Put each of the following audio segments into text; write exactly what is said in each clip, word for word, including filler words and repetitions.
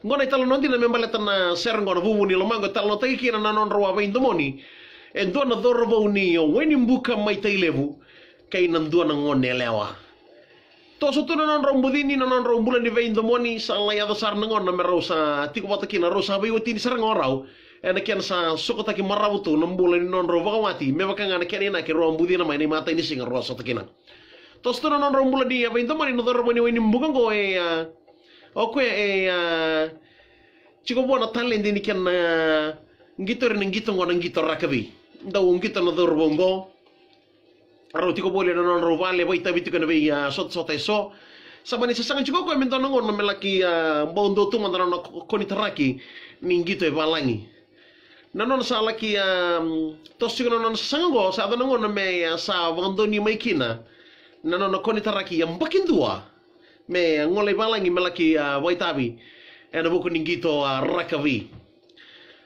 Qo na italanoa dina me baleta na sere qo na Vuvu ni Lomaqu, e talanoataki kina na nodrau a veidomoni e dua na cauravou ni Wainibuka mai Tailevu kei na dua na goneyalewa. Toso tu na nodrau bucini, na nodrau bula ni veidomoni, sa lai yaco sara na gauna me rau sa tiko vata kina, rau sa veiwatini sara ga o rau. Ena kena sa sokotaki maravu tu na bula ni nodrau vakawati, me vaka ga na kena inaki rau a bucina mai na imatai ni siga rau a sota kina. Toso tu na nodrau bula ni a veidomoni, na cauravou ni Wainibuka qo e a, o koya e a, tiko vua na taledi ni kena a, qitori na qito qo na qito rakavi. Dau qito na cauravou qo. Rau tiko voli ena nodrau vale, vakaitavi tiko ena vei a, sotasota eso. Sa mani sasaga tiko o koya me dua na gauna me laki a, bau dua tu mada na nona ko-, konitaraki ni qito e valagi. Na nona sa laki a, toso tiko na nona sasaga qo, sa yaco na gauna me a, sa vakadonui mai kina na nona konitaraki yabaki dua me gole i valagi me laki a, vakaitavi ena vuku ni qito a, rakavi.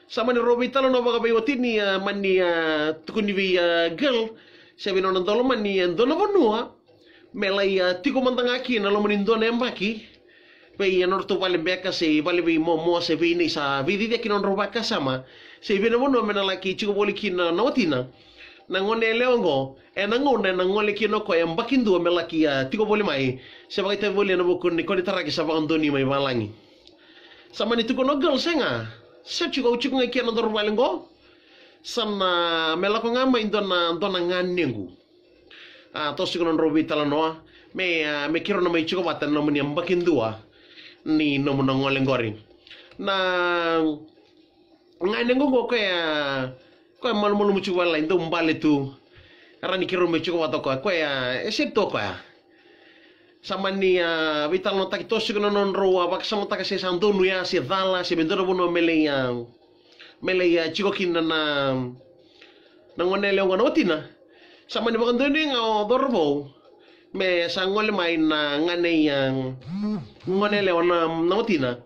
Sa mani rau veitalanoa vakaveiwatini, a, mani a, tukuni vei a, girl se vei nona daulomani e dua na vanua me lai a, tiko mada ga kina na loma ni dua na yabaki. Vei a, nodratou vale beka se vale veimomo se vei nei sa veiciciyaki nodrau vakasama, se vei na vanua me na laki tiko voli kina na watina. Na goneyalewa oqo ena gauna ena gole kina o koya yabaki dua me laki a, tiko voli mai se vakaitavi voli ena vuku ni konitaraki sa vakadonui mai valagi. Sa mani tukuna o girl, sega, se tiko, au tiko ga i kea na daru vale oqo. Sa na me lako ga mai dua na, dua na ganequ. A, toso tiko na nodrau veitalanoa me a, me keirau na mai tiko vata ena nomuni yabaki dua ni nomuna gole qori. Na ganequ oqo koya, koya malumalumu tiko vakalailai, dau bale tu. Era ni keirau mai tiko vata o koya, koya e seti tu o koya. Sa mani a, veitalanoataki toso tiko na nodrau a, vakasamataka se sa donu ya se cala se me dua na vanua me lai a, me lai a, tiko kina na, na goneyalewa oqo na watina. Sa mani vakadonui ga o cauravou me sa gole mai na ganei a, goneyalewa na, na watina.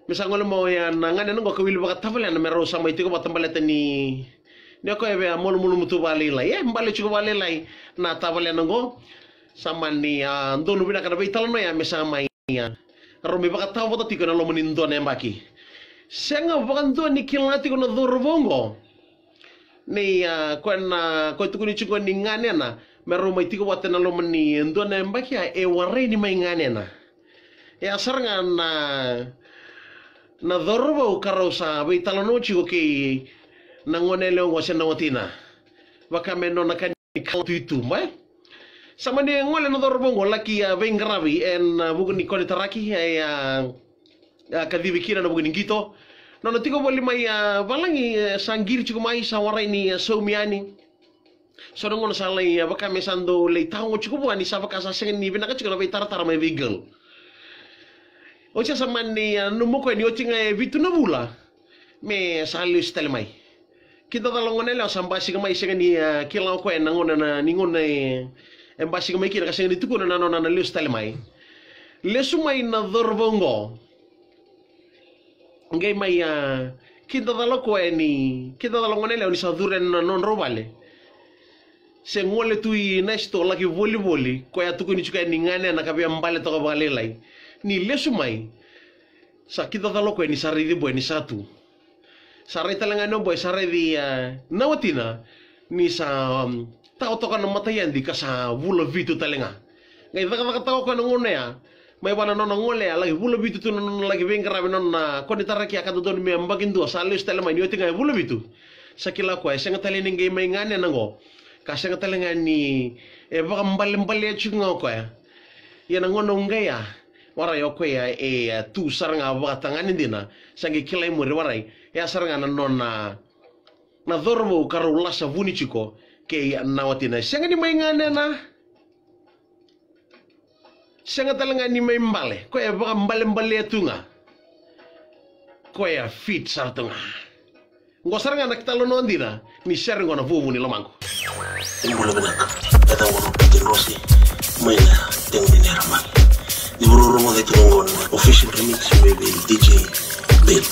Me sa gole mai oya na ganena oqo ka wili vakatavalena me rau sa mai tiko vata baleta ni, ni o koya via malumalumu tu vakalailai. E bale tiko vakalailai na tavalena oqo. Sa mani a, donu vinaka na veitalanoa ya me sa mai a, rau mai vakatawa vata tiko ena loma ni dua na yabaki. Sega vakadua ni kila tiko na cauravou oqo ni a, koya na, koya tukuni tiko ni ganena me rau mai tiko vata ena loma ni dua na yabaki ya e warai ni mai ganena. E a sara ga na, na cauravou ka rau sa veitalanoa tiko kei na goneyalewa oqo se na watina. Vaka me nona ka ni kala tu i tuba e. Sa mani gole na cauravou oqo laki a, veiqaravi ena vuku ni konitaraki e a, a, kacivi kina na vuku ni qito. Nona tiko voli mai a, valagi e, sa qiri tiko mai, sa warai ni a, saumi yani. So na gauna sa lai a, vaka me sa dau lai tago tiko vua ni sa vaka sa sega ni vinaka tiko na veitaratara mai vei girl. Oti ya sa mani a, nanuma o koya ni oti ga e vitu na vula me sa lesu tale mai. Kida cala o goneyalewa sa basika mai, sega ni a, kila o koya na gauna na, ni gauna e, e basika mai kina ka sega ni tukuna na nona na lesu tale mai. Lesu mai na cauravou oqo. Qai mai a, kida cala o koya ni, kida cala o goneyalewa ni sa curu yani na nodrau vale. Se gole tu i na sitoa laki volivoli, koya tukuni tiko yani ganena ka via bale toka vakalailai. Ni lesu mai, sa kida cala o koya ni sa raici boy ni sa tu. Sa rai tale ga ni o boy sa raici a, na watina ni sa, um, tawa toka na mata yadi ka sa vula vitu tale ga. Qai cakacakataka o koya na gauna ya mai vua na nona gole ya, laki vula vitu tu na nona laki veiqaravi, nona konitaraki ya ka dodonu me yabaki dua, sa lesu tale mai ni oti ga e vula vitu. Sa kila o koya e sega tale ni qai mai ganena oqo. Ka sega tale ga ni e vakabalebalea tiko ga o koya. Ia na gauna oqo ya, warai o koya e, e tu sara ga vakatagane dina, sa qai kilai muri warai. E a sara ga na nona, na cauravou ka rau lasa vuni tiko kei na watina. Sega ni mai ganena. Sega tale ga ni mai bale, koya e vakabalebalea tu ga. Koya fit sara tu ga. Qo sara ga na italanoa dina ni sere qo na Vuvu ni Lomaqu. Ni bula vinaka. E ca qo na Pete Rose mai na tegu ni Nera Mali. Ni vuravura mo cai tu qo na official remix mai vei D J Bill.